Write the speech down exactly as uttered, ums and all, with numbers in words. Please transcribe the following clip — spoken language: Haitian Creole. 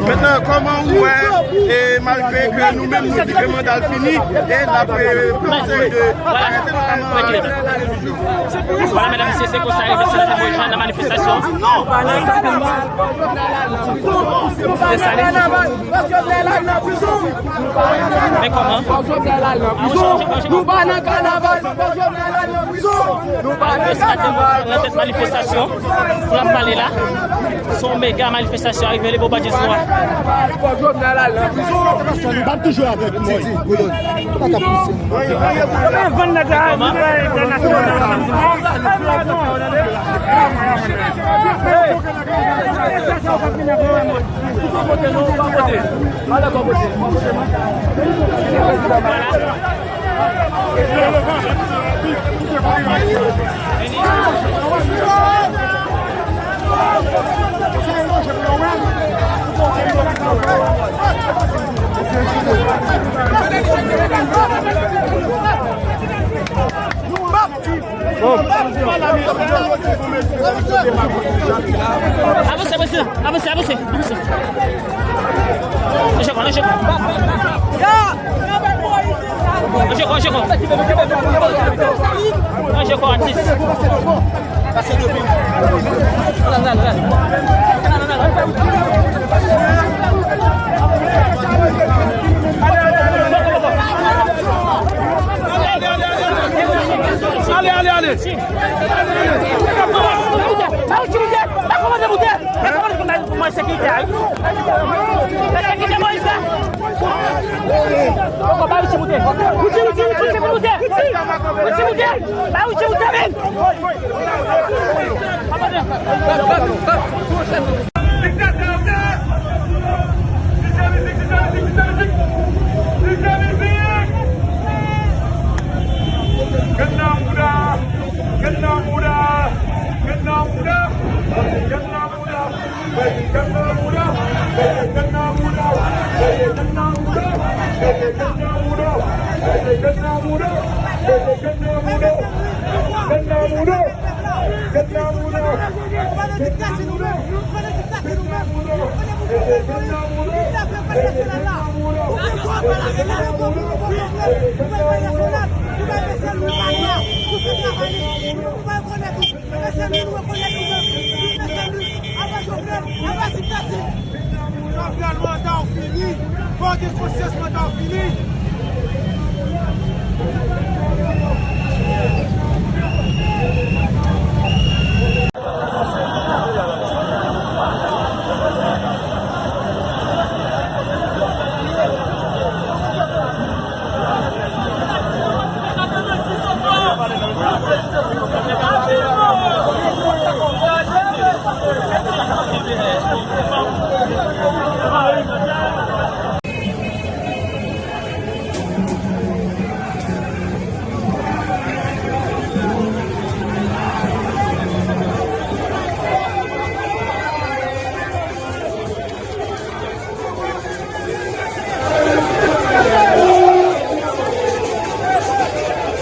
Mentnan, kòman ou wè, e, malgre ke nou menm nou di ke manda l fini, e l ap, e, fè yon seri de arete, notaman, e, Vwala, medam, mesye, se konsa, e, se la, nan manifestasyon. Desalin. Men kòman? Nou pa nan kanaval, fòk Jovenel al nan prizon. Nou pa nan kanaval, fòk Jovenel al nan prizon. Pou n ap pale la, se yon mega manifestasyon a rive Leopòdye Zwa. Fòk Jovenel al nan prizon. Bat toujou avèk mwen. Ou pa ka pouse. Kòman? Avanse, avanse, avanse, avanse, avanse. Anjeko, anjeko. Anjeko, anjeko. Anjeko, atis. Ale, ale, ale. Ba yo ti boutèl! Ba kòmande boutèl! Ba kòmande boutèl pou mwen sekirite a, wi. Sekirite Moyiz la. Ba yo ti boutèl! Ba yo ti boutèl! Ba yo ti boutèl! Diktatè, ok? Kite mizik, kite mizik, kite mizik! Kite mizik! Gad nan mouda! Gad nan mouda! Gad nan mouda! Gad nan mouda! Mezanmi, nou rekonèt nou, mezanmi, apa Jovenel, apa diktatè. Jovenel, manda w fini. Fò w gen konsyans, manda w fini.